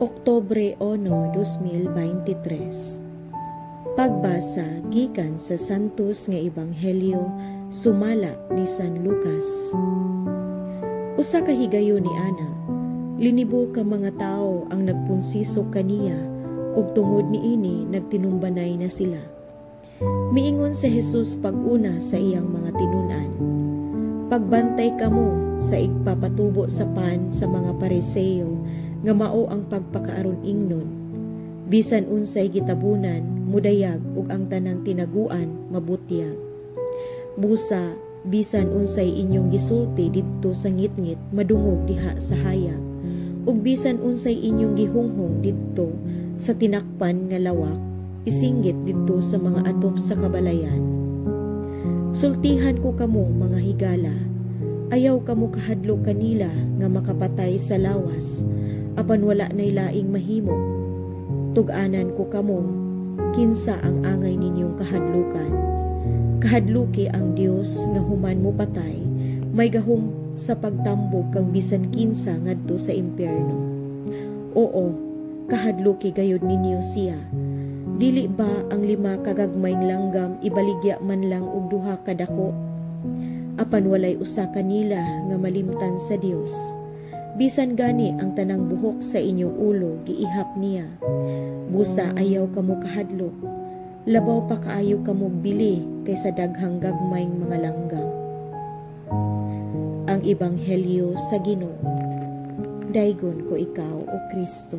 Oktubre 1, 2023. Pagbasa gikan sa Santos nga Ebanghelyo sumala ni San Lucas. Usa ka higayon ni ana, linibo ka mga tawo ang nagpunsiso kaniya ug tungod niini nagtinumbanay na sila. Miingon si Jesus pag-una sa iyang mga tinun-an, "Pagbantay kamo sa igpapatubo sa pan sa mga Pariseo nga mao ang pagpakaaron ingnon. Bisan unsay gitabunan, mudayag ug ang tanang tinaguan mabutyag. Busa bisan unsay inyong gisulti didto sa ngitngit, madungog diha sa hayag. Ug bisan unsay inyong gihunghong didto sa tinakpan nga lawak, isinggit didto sa mga atop sa kabalayan. Sultihan ko kamo, mga higala, ayaw kamo kahadlok kanila nga makapatay sa lawas, apan wala nay laing mahimo. Tug-anan ko kamo kinsa ang angay ninyong kahadlukan. Kahadluki ang Dios nga human mo patay, may gahom sa pagtambog kang bisan kinsa ngadto sa impyerno. Oo, kahadluki gayud ninyo siya. Dili ba ang 5 ka gagmayng langgam ibaligya man lang og 2 ka dako? Apan walay usa kanila nga malimtan sa Dios. Bisan gani ang tanang buhok sa inyong ulo giihap niya. Busa ayaw kamo kahadlok. Labaw pa kaayo kamo bili kaysa daghang gagmayng mga langgam." Ang Ebanghelyo sa Ginoo. Daygon ko ikaw, O Kristo.